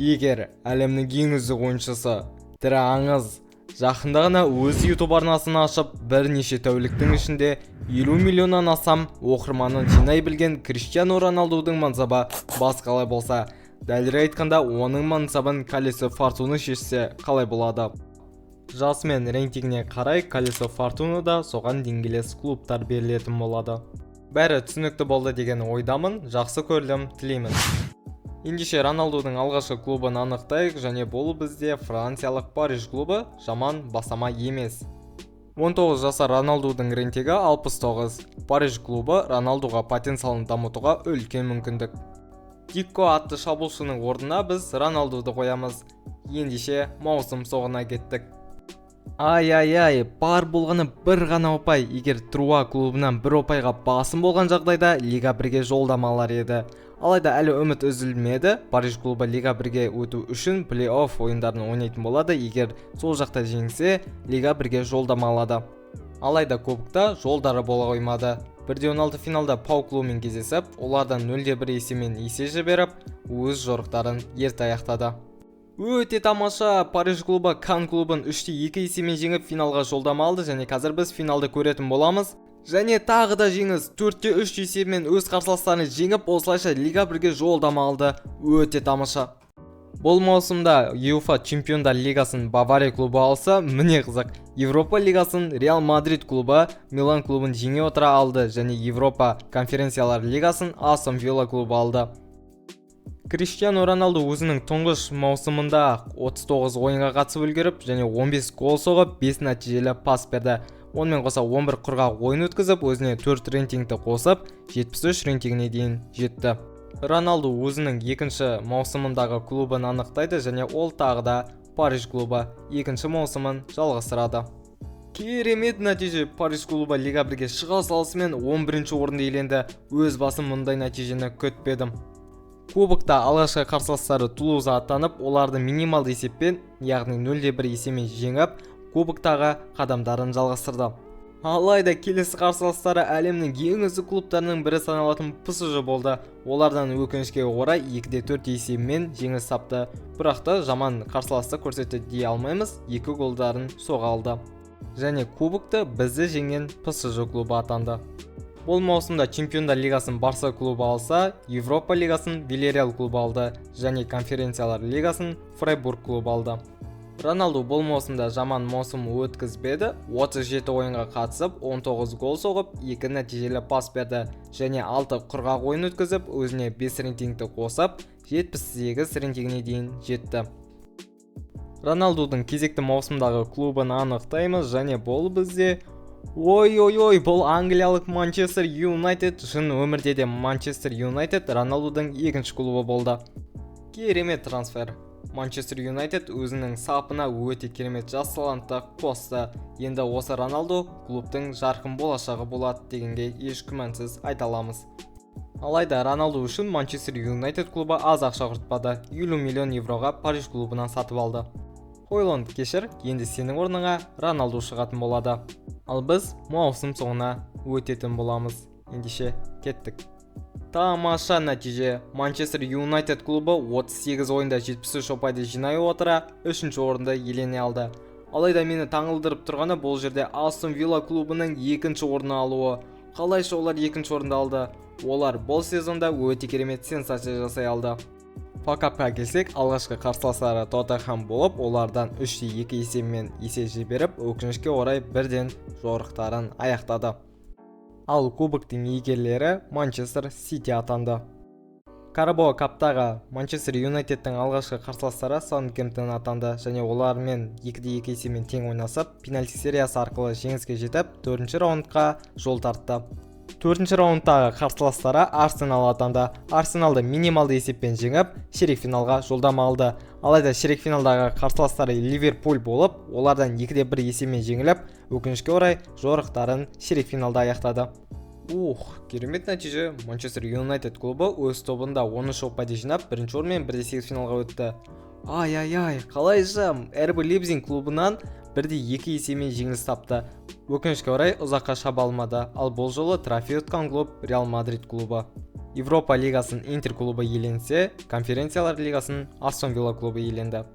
Егер әлемнің ең үздік ойыншысы, тірі аңыз, жақында ғана өз YouTube арнасын ашып, бірнеше тәуліктің ішінде 50 миллионнан астам оқырманын жинай білген Криштиану Роналдудың мансабы басқалай болса, дәлірек айтқанда, оның мансабын Колесо Фортуны шешсе, қалай болады? Жасы мен рейтингіне қарай Колесо Фортунада соған деңгейлес клубтар берілетін болады. Бәрі түсінікті болды деген ойдамын, жақсы көрілім тілеймін. Ендеше, Роналдудың алғашқы клубын анықтайық және бұл бізде франциялық Париж клубы. Жаман бастама емес. 19 жасар Роналдудың рейтингі 69. Париж клубы Роналдуға потенциалын дамытуға үлкен мүмкіндік. Дикко атты шабуылшының орнына біз Роналдуды қоямыз. Ендеше, маусым соңына кеттік. Ай, ай, ай, бар болғаны бір ғана ұпай. Егер Труа клубынан бір ұпайға басым болған жағдайда, Лига 1-ге жолдама алар еді. Алайда әлі үміт үзілмеді. Париж клубы Лига 1-ге өту үшін плей-офф ойындарын ойнайтын болады. Егер сол жақта жеңсе, Лига 1-ге жолдама алады. Алайда кубокта жолдары бола қоймады. 1-16 финалда Пау клубымен кездесіп, олардан 0-1 есебімен есе жіберіп, өз жорықтарын ерте аяқтады. Өте тамаша! Париж клубы Кан клубын 3-2 есебімен жеңіп, финалға жолдама алды және қазір біз финалды көретін боламыз. Және тағы да жеңіс! 4-3 есебімен өз қарсыластарын жеңіп, осылайша Лига 1-ге жолдама алды. Өте тамаша! Бұл маусымда УЕФА Чемпиондар лигасын Бавария клубы алса, міне қызық, Европа лигасын Реал Мадрид клубы Милан клубын жеңе отыра алды және Европа конференциялар лигасын Астон Вилла клубы алды. Криштиану Роналду өзінің тұңғыш маусымында 39 ойынға қатысып үлгеріп және 15 гол соғып, 5 нәтижелі пас берді. Онымен қоса 11 құрғақ ойын өткізіп, өзіне 4 рейтингті қосып, 73 рейтингіне дейін жетті. Роналду өзінің екінші маусымындағы клубын анықтайды және ол тағы да Париж клубы, екінші маусымын жалғастырады. Керемет нәтиже! Париж клубы Лига 1-ге шыға салысымен 11 орынды иеленді. Өз басым мұндай нәтижені күтпедім. Кубокта алғашқы қарсыластары Тулуза атанып, оларды минималды есеппен, яғни 0-1 есебімен жеңіп, кубоктағы қадамдарын жалғастырды. Алайда келесі қарсыластары әлемнің ең үздік клубтарының бірі саналатын ПСЖ болды. Олардан, өкінішке орай, 2-4 есебімен жеңіліс тапты. Бірақ та жаман қарсыласты көрсетті дей алмаймыз, екі голдарын соға алды. Және кубокты бізді жеңген ПСЖ клубы атанды. Бұл маусымда Чемпиондар лигасын Барса клубы алса, Европа лигасын Вильярреал клубы алды және Конференциялар лигасын Фрайбург клубы алды. Роналду бұл маусымда жаман маусым өткізбеді. 37 ойынға қатысып, 19 гол соғып, 2 нәтижелі пас берді және 6 құрғақ ойын өткізіп, өзіне 5 рейтингті қосып, 78 рейтингіне дейін жетті. Роналдудың кезекті маусымдағы клубын анықтаймыз және бұл бізде, ой, ой, ой, бұл англиялық Манчестер Юнайтед. Шын өмірде де Манчестер Юнайтед Роналдудың екінші клубы болды. Керемет трансфер! Манчестер Юнайтед өзінің сапына өте керемет жас талантты қосты. Енді осы Роналду клубтың жарқын болашағы болады дегенге еш күмәнсіз айта аламыз. Алайда Роналду үшін Манчестер Юнайтед клубы аз ақша құртпады: 50 миллион евроға Париж клубынан сатып алды. Хойланд, кешір, енді сенің орныңа Роналду шығатын болады. Ал біз маусым соңына өтетін боламыз. Ендеше, кеттік! Тамаша нәтиже! Манчестер Юнайтед клубы 38 ойында 73 ұпайды жинай отыра, үшінші орынды иелене алды. Алайда мені таңғалдырып тұрғаны бұл жерде Астон Вилла клубының екінші орын алуы. Қалайша олар екінші орынды алды? Олар бұл сезонда өте керемет сенсация жасай алды. ФА Капқа келсек, алғашқы қарсыластары Тоттенхам болып, олардан 3-2 есебімен есе жіберіп, өкінішке орай, бірден жорықтарын аяқтады. Ал кубоктың иегерлері Манчестер Сити атанды. Карабао Каптағы Манчестер Юнайтедтің алғашқы қарсыластары Саутгемптон атанды және олармен 2-2 есебімен тең ойнасып, пенальти сериясы арқылы жеңіске жетіп, төртінші раундқа жол тартты. Төртінші раундтағы қарсыластары Арсенал атанды. Арсеналды минималды есеппен жеңіп, ширек финалға жолдама алды. Алайда ширек финалдағы қарсыластары Ливерпуль болып, олардан 2-1 есебімен жеңіліп, өкінішке орай, жорықтарын ширек финалда аяқтады. Ух, керемет нәтиже! Манчестер Юнайтед клубы өз тобында 13 ұпайды жинап, бірінші орынмен 1-8 финалға өтті. Ай, ай, ай, қалайша РБ Лейпциг клубынан 1-2 есебімен жеңіліс тапты. Өкінішке орай, ұзаққа шаба алмады. Ал бұл жолы трофей ұтқан клуб — Реал Мадрид клубы. Европа лигасын Интер клубы иеленсе, Конференциялар лигасын Астон Вилла клубы иеленді.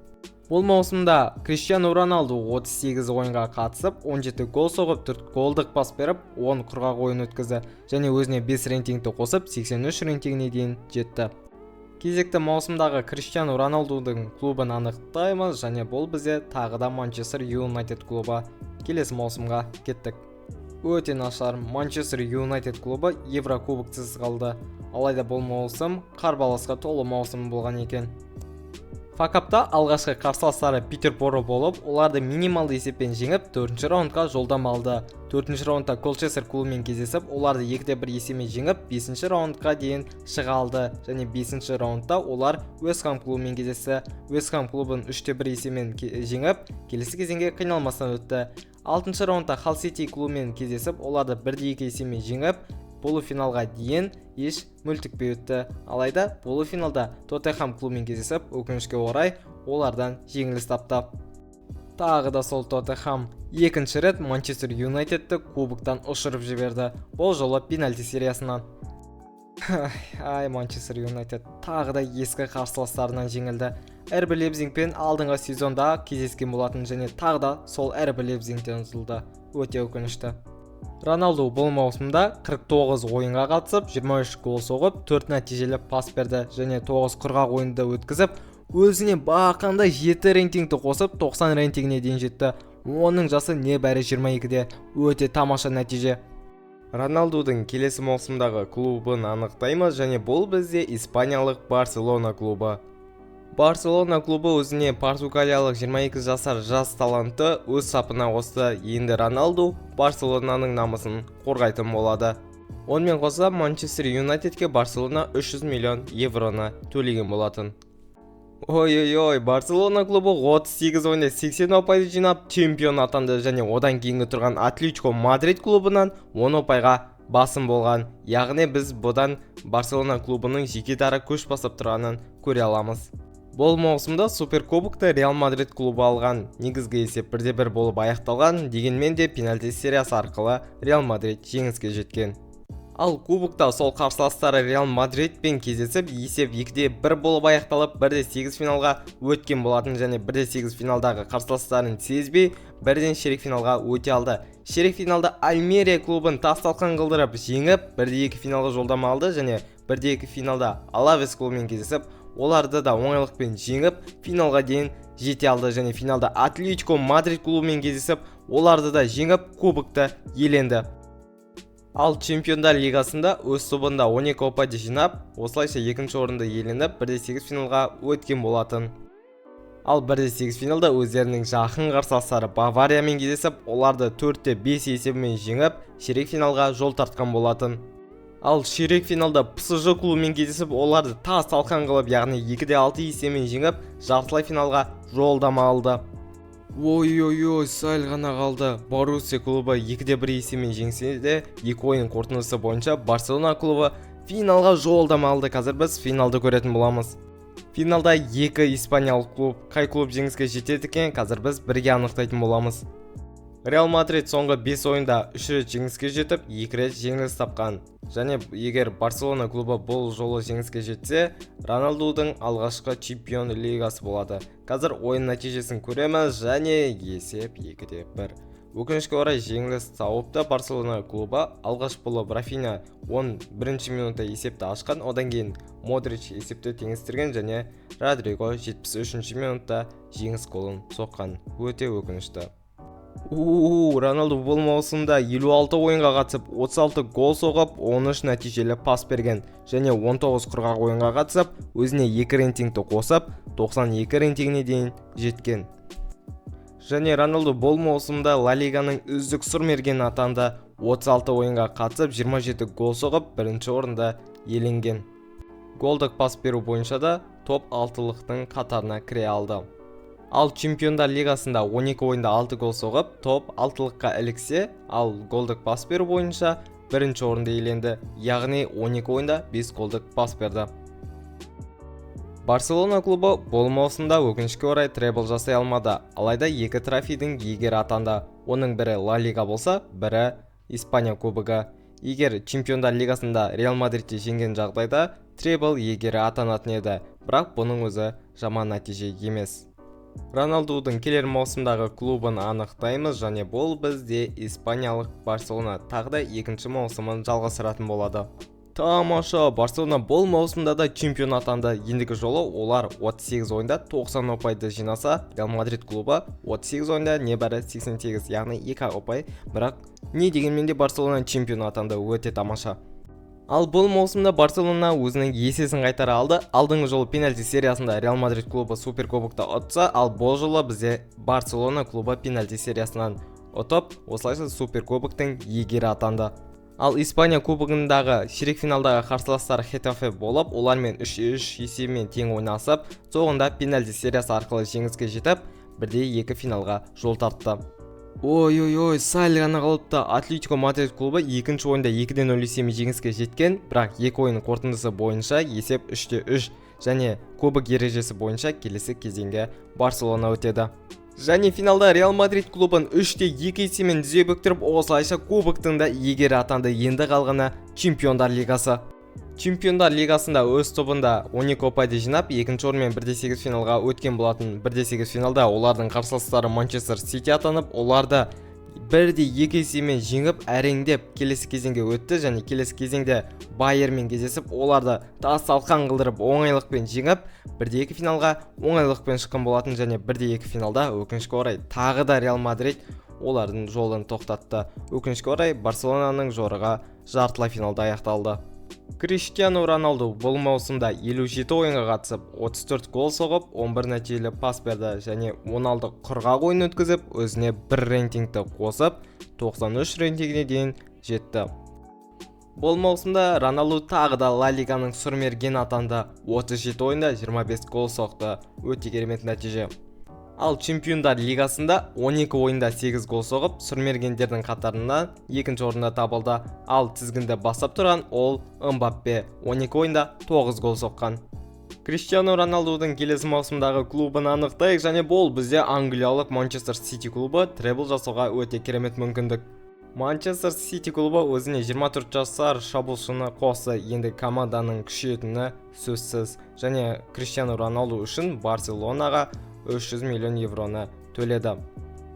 Бұл маусымда Криштиану Роналду 38 ойынға қатысып, 17 гол соғып, 4 голдық пас беріп, 10 құрғақ ойын өткізді және өзіне 5 рейтингті қосып, 83 рейтингіне дейін жетті. Кезекті маусымдағы Криштиану Роналдудың клубын анықтаймыз және бұл бізде тағы да Манчестер Юнайтед клубы. Келесі маусымға кеттік. Өте нашар, Манчестер Юнайтед клубы Еврокубоксыз қалды. Алайда бұл маусым қарбаласқа толы маусым болған екен. FA Cup-та алғашқы қарсыластары Питерборо болып, оларды минималды есеппен жеңіп, төртінші раундқа жолдама алды. Төртінші раундта Колчестер клубымен кездесіп, оларды 2-1 есебімен жеңіп, бесінші раундқа дейін шыға алды және бесінші раундта олар Уэст Хэм клубымен кездесті. Уэст Хэм клубын 3-1 есебімен жеңіп, келесі кезеңге қиналмастан өтті. Алтыншы раундта Халл Сити клубымен кездесіп, оларды 1-2 есебімен жеңіп, полуфиналға дейін еш мүлтікпей өтті. Алайда полуфиналда Тоттенхам клубымен кездесіп, өкінішке орай, олардан жеңіліс тапты. Тағы да сол Тоттенхам екінші рет Манчестер Юнайтедті кубоктан ұшырып жіберді. Бұл жолы пенальти сериясынан. Ай, Манчестер Юнайтед тағы да ескі қарсыластарынан жеңілді. РБ Лейпцигпен алдыңғы сезонда кездескен болатын және тағы да сол РБ Лейпцигтен ұтылды. Өте өкінішті. Роналду бұл маусымда 49 ойынға қатысып, 23 гол соғып, 4 нәтижелі пас берді және 9 құрғақ ойынды өткізіп, өзіне бақандай 7 рейтингті қосып, 90 рейтингіне дейін жетті. Оның жасы небәрі 22-де. Өте тамаша нәтиже. Роналдудың келесі маусымдағы клубын анықтаймыз және бұл бізде испаниялық Барселона клубы. Барселона клубы өзіне португалиялық 22 жасар жас талантты өз сапына қосты. Енді Роналду Барселонаның намысын қорғайтын болады. Онымен қоса, Манчестер Юнайтедке Барселона 300 миллион евроны төлеген болатын. Ой-ой-ой, Барселона клубы 38 ойында 80 ұпайды жинап, чемпион атанды және одан кейінгі тұрған Атлетико Мадрид клубынан 10 ұпайға басым болған. Яғни біз бұдан Барселона клубының жеке дара көш бастап тұрғанын көре аламыз. Бұл маусымда Суперкубокты Реал Мадрид клубы алған. Негізгі есеп 1-1 болып аяқталған, дегенмен де пенальти сериясы арқылы Реал Мадрид жеңіске жеткен. Ал кубокта сол қарсыластары Реал Мадридпен кездесіп, есеп 2-1 болып аяқталып, 1-8 финалға өткен болатын және 1-8 финалдағы қарсыластарын сезбей, бірден ширек финалға өте алды. Ширек финалда Альмерия клубын тас талқан қылдырып жеңіп, 1-2 финалға жолдама алды және 1-2 финалда Алавес клубымен кездесіп, оларды да оңайлықпен жеңіп, финалға дейін жете алды және финалда Атлетико Мадрид клубымен кездесіп, оларды да жеңіп, кубокты иеленді. Ал Чемпиондар лигасында өз тобында 12 ұпайды жинап, осылайша екінші орынды иеленіп, 1-8 финалға өткен болатын. Ал 1-8 финалда өздерінің жақын қарсыластары Бавариямен кездесіп, оларды 4-5 есебімен жеңіп, ширек финалға жол тартқан болатын. Ал ширек финалда ПСЖ клубымен кездесіп, оларды тас талқан қылып, яғни 2-6 есебімен жеңіп, жартылай финалға жолдама алды. Ой-ой-ой, сәл ғана қалды. Боруссия клубы 2-1 есебімен жеңсе де, екі ойын қорытындысы бойынша Барселона клубы финалға жолдама алды. Қазір біз финалды көретін боламыз. Финалда екі испаниялық клуб, қай клуб жеңіске жетеді екен, қазір біз бірге анықтайтын боламыз. Реал Мадрид соңғы 5 ойында 3 рет жеңіске жетіп, 2 рет жеңіліс тапқан. Және егер Барселона клубы бұл жолы жеңіске жетсе, Роналдудың алғашқы Чемпион лигасы болады. Қазір ойын нәтижесін көреміз және есеп 2-1. Өкінішке орай, жеңіліс тауыпты Барселона клубы. Алғаш болып Рафиня 11 минутта есепті ашқан, одан кейін Модрич есепті теңестірген және Родриго 73 минутта жеңіс голын соққан. Өте өкінішті. У, Роналду бұл маусымда 56 ойынға қатысып, 36 гол соғып, 13 нәтижелі пас берген және 19 құрғақ ойынға қатысып, өзіне 2 рейтингті қосып, 92 рейтингіне дейін жеткен. Және Роналду бұл маусымда Ла Лиганың үздік сұрмергені атанды. 36 ойынға қатысып, 27 гол соғып, бірінші орында иеленген. Голдық пас беру бойынша да топ алтылықтың қатарына кіре алды. Ал Чемпиондар лигасында 12 ойында 6 гол соғып, топ алтылыққа іліксе, ал голдық пас беру бойынша бірінші орынды иеленді, яғни 12 ойында 5 голдық пас берді. Барселона клубы бұл маусымда, өкінішке орай, требл жасай алмады. Алайда екі трофейдің иегері атанды. Оның бірі Ла Лига болса, бірі Испания кубогы. Егер Чемпиондар лигасында Реал Мадридті жеңген жағдайда, требл иегері атанатын еді. Бірақ бұның өзі жаман нәтиже емес. Роналдудың келер маусымдағы клубын анықтаймыз және бұл бізде испаниялық Барселона тағы да екінші маусымын жалғастыратын болады. Тамаша! Барселона бұл маусымда да чемпион атанды. Ендігі жолы олар 38 ойында 90 ұпайды жинаса, Реал Мадрид клубы 38 ойында небәрі 88, яғни 2 ұпай. Бірақ не дегенмен де Барселона чемпион атанды, өте тамаша. Ал бұл маусымда Барселона өзінің есесін қайтара алды. Алдыңғы жолы пенальти сериясында Реал Мадрид клубы суперкубокты ұтса, ал бұл жолы бізде Барселона клубы пенальти сериясынан ұтып, осылайша суперкубоктың иегері атанды. Ал Испания кубогындағы ширек финалдағы қарсыластары Хетафе болып, олармен 3-3 есебімен тең ойнасып, соңында пенальти сериясы арқылы жеңіске жетіп, бірде екі финалға жол тартты. Ой, ой, ой, сәл ғана қалыпты. Атлетико Мадрид клубы екінші ойында 2-0 есебімен жеңіске жеткен, бірақ екі ойын қорытындысы бойынша есеп 3-3 және кубок ережесі бойынша келесі кезеңге Барселона өтеді. Және финалда Реал Мадрид клубын 3-2 есебімен тізе бүктіріп, осылайша кубоктың да иегері атанды. Енді қалғаны Чемпиондар лигасы. Чемпиондар лигасында өз тобында 12 ұпайды жинап, екінші орынмен 1-8 финалға өткен болатын. 1-8 финалда олардың қарсыластары Манчестер Сити атанып, оларды 1-2 есебімен жеңіп, әреңдеп келесі кезеңге өтті және келесі кезеңде Байермен кездесіп, оларды тас талқан қылдырып, оңайлықпен жеңіп, 1-2 финалға оңайлықпен шыққан болатын. Және 1-2 финалда, өкінішке орай, тағы да Реал Мадрид олардың жолын тоқтатты. Өкінішке орай, Барселонаның жорығы жартылай финалда аяқталды. Криштиану Роналду бұл маусымда 57 ойынға қатысып, 34 гол соғып, 11 нәтижелі пас берді және 16 құрғақ ойын өткізіп, өзіне бір рейтингті қосып, 93 рейтингіне дейін жетті. Бұл маусымда Роналду тағы да Ла Лиганың сұрмергені атанды. 37 ойында 25 гол соқты. Өте керемет нәтиже. Ал Чемпиондар лигасында 12 ойында 8 гол соғып, сұрмергендердің қатарынан екінші орында табылды. Ал тізгінді бастап тұрған ол Мбаппе, 12 ойында 9 гол соққан. Криштиану Роналдудың келесі маусымдағы клубын анықтайық және бұл бізде англиялық Манчестер Сити клубы. Требл жасауға өте керемет мүмкіндік. Манчестер Сити клубы өзіне 24 жасар шабуылшыны қосты. Енді команданың күшейетіні сөзсіз. Және Криштиану Роналду үшін Барселонаға 300 миллион евроны төледі.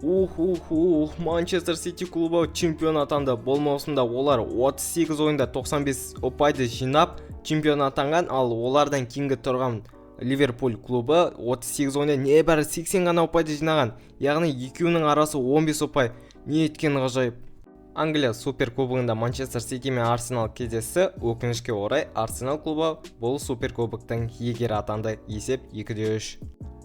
Ух, ух, ух, Манчестер Сити клубы чемпион атанды. Бұл маусымда олар 38 ойында 95 ұпайды жинап, чемпион атанған, ал олардан кейінгі тұрған Ливерпуль клубы 38 ойында небәрі 80 ғана ұпайды жинаған. Яғни екеуінің арасы 15 ұпай. Не еткен ғажайып. Англия суперкубогында Манчестер Сити мен Арсенал кездесті. Өкінішке орай, Арсенал клубы бұл суперкубоктың иегері атанды. Есеп 2-3.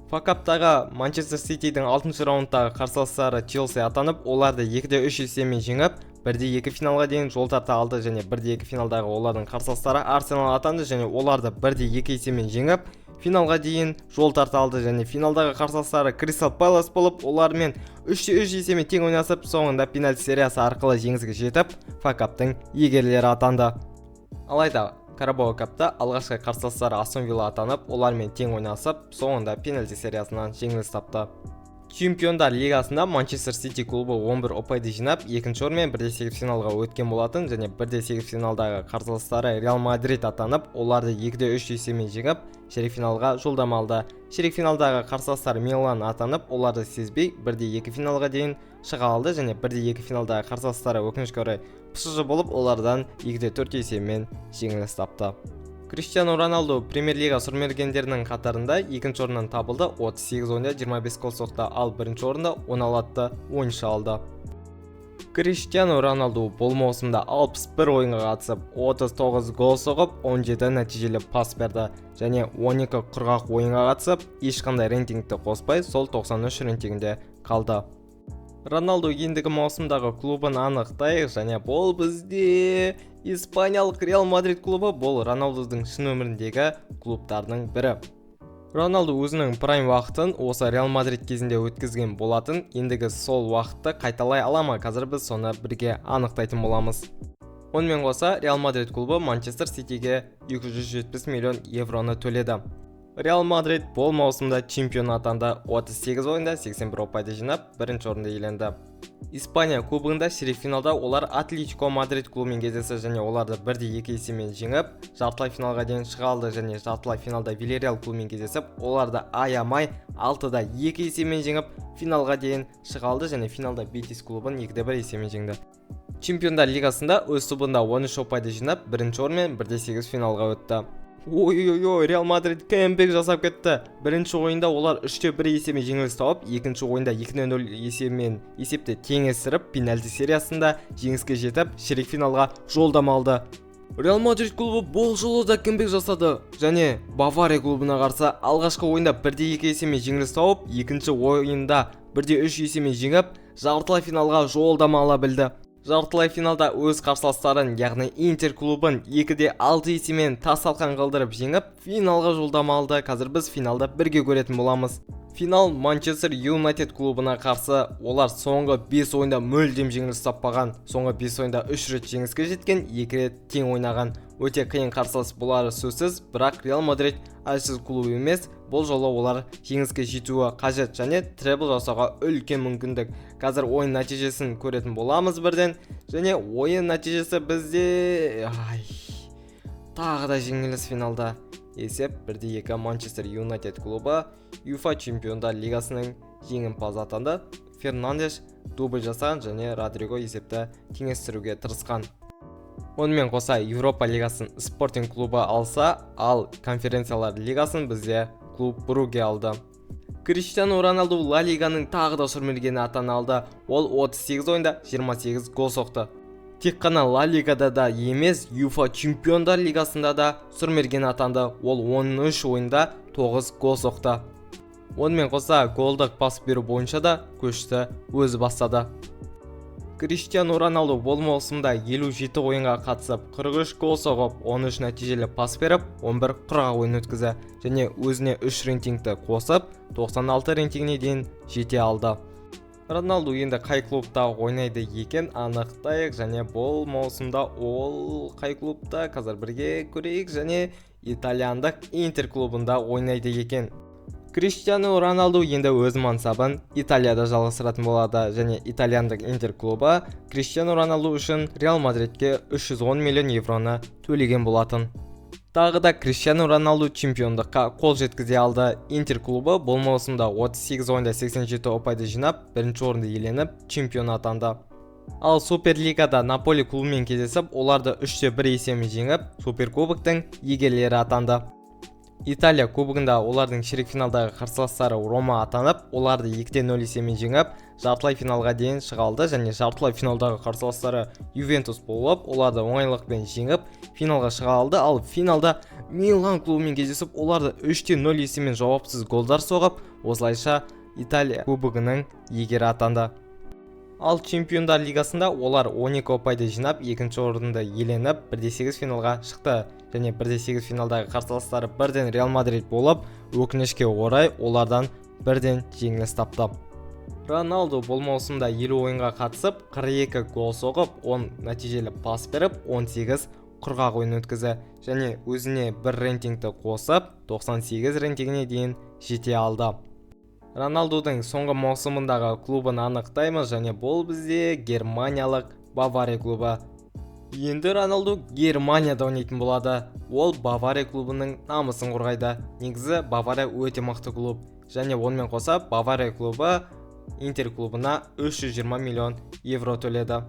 FA Cup-тағы Манчестер Ситидің 6 раундтағы қарсыластары Челси атанып, оларды 2-3 есебімен жеңіп, 1-2 финалға дейін жол тарта алды және 1-2 финалдағы олардың қарсыластары Арсенал атанды және оларды 1-2 есебімен жеңіп, финалға дейін жол тарта алды және финалдағы қарсыластары Кристал Пэлас болып, олармен 3-3 есебімен тең ойнасып, соңында пенальти сериясы арқылы жеңіске жетіп, FA Cup-тың иегерлері атанды. Алайда Карабао Капта алғашқы қарсыластары Астон Вилла атанып, олармен тең ойнасып, соңында пенальти сериясынан жеңіліс тапты. Чемпиондар лигасында Манчестер Сити клубы 11 ұпайды жинап, екінші орынмен 1-8 финалға өткен болатын және 1-8 финалдағы қарсыластары Реал Мадрид атанып, оларды 2-3 есебімен жеңіп, ширек финалға жолдама алды. Ширек финалдағы қарсыластары Милан атанып, оларды сезбей 1-2 финалға дейін шыға алды және 1-2 финалдағы қарсыластары, өкінішке орай, ПСЖ болып, олардан 2-4 есебімен жеңіліс тапты. Криштиану Роналду Премьер-лига сұрмергендерінің қатарында екінші орыннан табылды, 38 ойында 25 гол соқты, ал бірінші орында 16 ойыншы алды. Криштиану Роналду бұл маусымда 61 ойынға қатысып, 39 гол соғып, 17 нәтижелі пас берді және 12 құрғақ ойынға қатысып, ешқандай рейтингті қоспай, сол 93 рейтингінде қалды. Роналду ендігі маусымдағы клубын анықтайық және бұл бізде испаниялық Реал Мадрид клубы. Бұл Роналдудың шын өміріндегі клубтарының бірі. Роналду өзінің прайм уақытын осы Реал Мадрид кезінде өткізген болатын. Ендігі сол уақытты қайталай ала ма? Қазір біз соны бірге анықтайтын боламыз. Онымен қоса Реал Мадрид клубы Манчестер Ситиге 270 миллион евроны төледі. Реал Мадрид бұл маусымда чемпион атанды. 38 ойында 81 ұпайды жинап, бірінші орынды иеленді. Испания кубогында ширек финалда олар Атлетико Мадрид клубымен кездесті және оларды 1-2 есебімен жеңіп, жартылай финалға дейін шыға алды. Және жартылай финалда Вильярреал клубымен кездесіп, оларды аямай 6-2 есебімен жеңіп, финалға дейін шыға алды және финалда Бетис клубын 2-1 есебімен жеңді. Чемпиондар лигасында өз тобында 13 ұпайды жинап, бірінші орынмен 1-8 финалға өтті. Ой-ой-ой, Реал Мадрид кембек жасап кетті. Бірінші ойында олар 3-1 есебімен жеңіліс тауып, екінші ойында 2-0 есебімен есепті теңестіріп, пенальти сериясында жеңіске жетіп, ширек финалға жолдама алды. Реал Мадрид клубы бұл жолы да кембек жасады және Бавария клубына қарсы алғашқы ойында 1-2 есебімен жеңіліс тауып, екінші ойында 1-3 есебімен жеңіп, жартылай финалға жолдама ала білді. Жартылай финалда өз қарсыластарын, яғни Интер клубын 2-6 есебімен тас талқан қылдырып жеңіп, финалға жолдама алды. Қазір біз финалда бірге көретін боламыз. Финал Манчестер Юнайтед клубына қарсы. Олар соңғы 5 ойында мүлдем жеңіліс таппаған. Соңғы 5 ойында 3 рет жеңіске жеткен, 2 рет тең ойнаған. Өте қиын қарсылас болары сөзсіз, бірақ Реал Мадрид әлсіз клуб емес. Бұл жолы олар жеңіске жетуі қажет және требл жасауға үлкен мүмкіндік. Қазір ойын нәтижесін көретін боламыз бірден. Және ойын нәтижесі бізде, ай, тағы да жеңіліс финалда. Есеп 1-2. Манчестер Юнайтед клубы ЮФА Чемпиондар лигасының жеңімпазы атанды. Фернандеш дубль жасаған және Родриго есепті теңестіруге тырысқан. Онымен қоса Еуропа лигасын Спортинг клубы алса, ал Конференциялар лигасын бізде Клуб Бруге алды. Криштиану Роналду Ла Лиганың тағы да сұрмергені атана алды. Ол 38 ойында 28 гол соқты. Тек қана Ла Лигада да емес, ЮФА Чемпиондар лигасында да сұрмерген атанды. Ол 13 ойында 9 гол соқты. Онымен қоса голдық пас беру бойынша да көшті өзі бастады. Криштиану Роналду бұл маусымда 57 ойынға қатысып, 43 гол соғып, 13 нәтижелі пас беріп, 11 құрғақ ойын өткізді және өзіне 3 рейтингті қосып, 96 рейтингіне дейін жете алды. Роналду енді қай клубта ойнайды екен, анықтайық. Және бұл маусымда ол қай клубта, қазір бірге көрейік. Және итальяндық Интер клубында ойнайды екен. Криштиану Роналду енді өз мансабын Италияда жалғастыратын болады және итальяндық Интер клубы Криштиану Роналду үшін Реал Мадридке 310 миллион евроны төлеген болатын. Тағы да Криштиану Роналду чемпиондыққа қол жеткізе алды. Интер клубы бұл маусымда 38 ойында 87 ұпайды жинап, бірінші орынды иеленіп, чемпион атанды. Ал Суперлигада Наполи клубымен кездесіп, оларды 3-1 есебімен жеңіп, Суперкубоктың иегерлері атанды. Италия кубогында олардың ширек финалдағы қарсыластары Рома атанып, оларды 2-0 есебімен жеңіп, жартылай финалға дейін шыға алды. Және жартылай финалдағы қарсыластары Ювентус болып, оларды оңайлықпен жеңіп, финалға шыға алды. Ал финалда Милан клубымен кездесіп, оларды 3-0 есебімен жауапсыз голдар соғып, осылайша Италия кубогының иегері атанды. Ал Чемпиондар лигасында олар 12 ұпайды жинап, екінші орынды иеленіп, 1-8 финалға шықты. Және 1-8 финалдағы қарсыластары бірден Реал Мадрид болып, өкінішке орай, олардан бірден жеңіліс тапты. Роналду бұл маусымда 50 ойынға қатысып, 42 гол соғып, 10 нәтижелі пас беріп, 18 құрғақ ойын өткізді және өзіне бір рейтингті қосып, 98 рейтингіне дейін жете алды. Роналдудың соңғы маусымындағы клубын анықтаймыз. Және бұл бізде германиялық Бавария клубы. Енді Роналду Германияда ойнайтын болады. Ол Бавария клубының намысын қорғайды. Негізі Бавария өте мықты клуб. Және онымен қоса Бавария клубы Интер клубына 320 миллион евро төледі.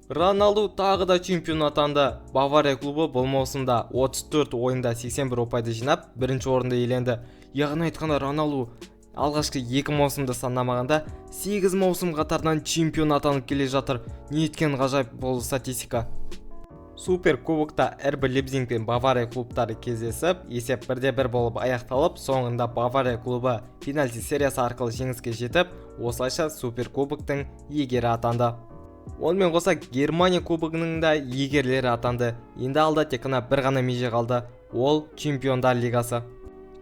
Роналду тағы да чемпион атанды. Бавария клубы бұл маусымда 34 ойында 81 ұпайды жинап, бірінші орынды иеленді. Яғни айтқанда, Роналду алғашқы екі маусымды санамағанда 8 маусым қатарынан чемпион атанып келе жатыр. Неткен ғажайып бұл статистика! Супер кубокта РБ Лейпциг пен Бавария клубтары кездесіп, есеп 1-1 болып аяқталып, соңында Бавария клубы пенальти сериясы арқылы жеңіске жетіп, осылайша Супер кубоктың иегері атанды. Онымен қоса Германия кубогының да иегерлері атанды. Енді алда тек қана бір ғана меже қалды. Ол Чемпиондар лигасы.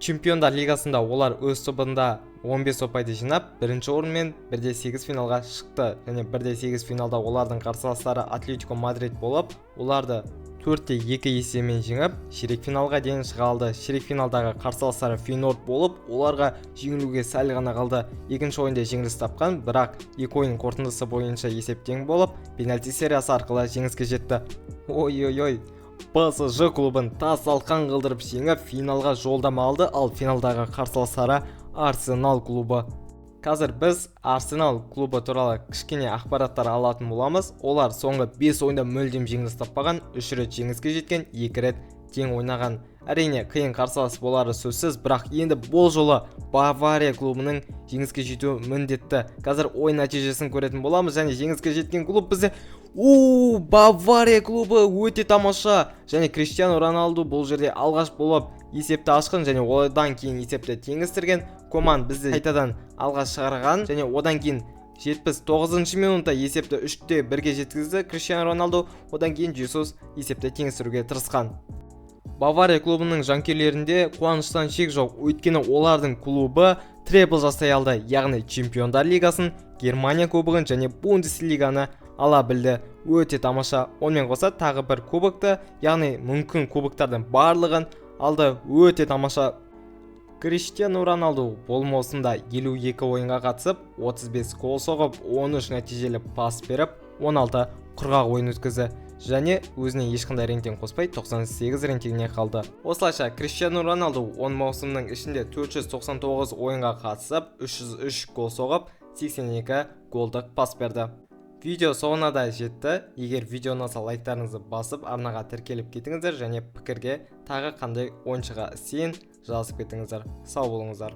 Чемпиондар лигасында олар өз тобында 15 ұпайды жинап, бірінші орынмен 1-8 финалға шықты. Және 1-8 финалда олардың қарсыластары Атлетико Мадрид болып, оларды 4-2 есебімен жеңіп, ширек финалға дейін шыға алды. Ширек финалдағы қарсыластары Фейнорд болып, оларға жеңілуге сәл ғана қалды. Екінші ойында жеңіліс тапқан, бірақ екі ойын қорытындысы бойынша есеп тең болып, пенальти сериясы арқылы жеңіске жетті. Ой-ой-ой, ПСЖ клубын тас талқан қылдырып жеңіп, финалға жолдама алды. Ал финалдағы қарсыластары Арсенал клубы. Қазір біз Арсенал клубы туралы кішкене ақпараттар алатын боламыз. Олар соңғы 5 ойында мүлдем жеңіліс таппаған, 3 рет жеңіске жеткен, 2 рет тең ойнаған. Әрине, қиын қарсылас болары сөзсіз, бірақ енді бұл жолы Бавария клубының жеңіске жетуі міндетті. Қазір ойын нәтижесін көретін боламыз және жеңіске жеткен клуб бізде у Бавария клубы. Өте тамаша! Және Криштиану Роналду бұл жерде алғаш болып есепті ашқан және одан кейін есепті теңестірген. Коман бізді қайтадан алға шығарған және одан кейін 79 минутта есепті 3-1-ге жеткізді Криштиану Роналду. Одан кейін Жесус есепті теңестіруге тырысқан. Бавария клубының жанкүйерлерінде қуаныштан шек жоқ, өйткені олардың клубы требл жасай алды, яғни Чемпиондар лигасын, Германия кубогын және Бундеслиганы ала білді. Өте тамаша! Онымен қоса тағы бір кубокты, яғни мүмкін кубоктардың барлығын алды. Өте тамаша! Криштиану Роналду бұл маусымда 52 ойынға қатысып, 35 гол соғып, 13 нәтижелі пас беріп, 16 құрғақ ойын өткізді және өзіне ешқандай рейтинг қоспай, 98 рейтингіне қалды. Осылайша, Криштиану Роналду 10 маусымның ішінде 499 ойынға қатысып, 303 гол соғып, 82 голдық пас берді. Видео соңына да жетті. Егер видео ұнаса, лайктарыңызды басып, арнаға тіркеліп кетіңіздер және пікірге тағы қандай ойыншыға істейін жазып кетіңіздер. Сау болыңыздар!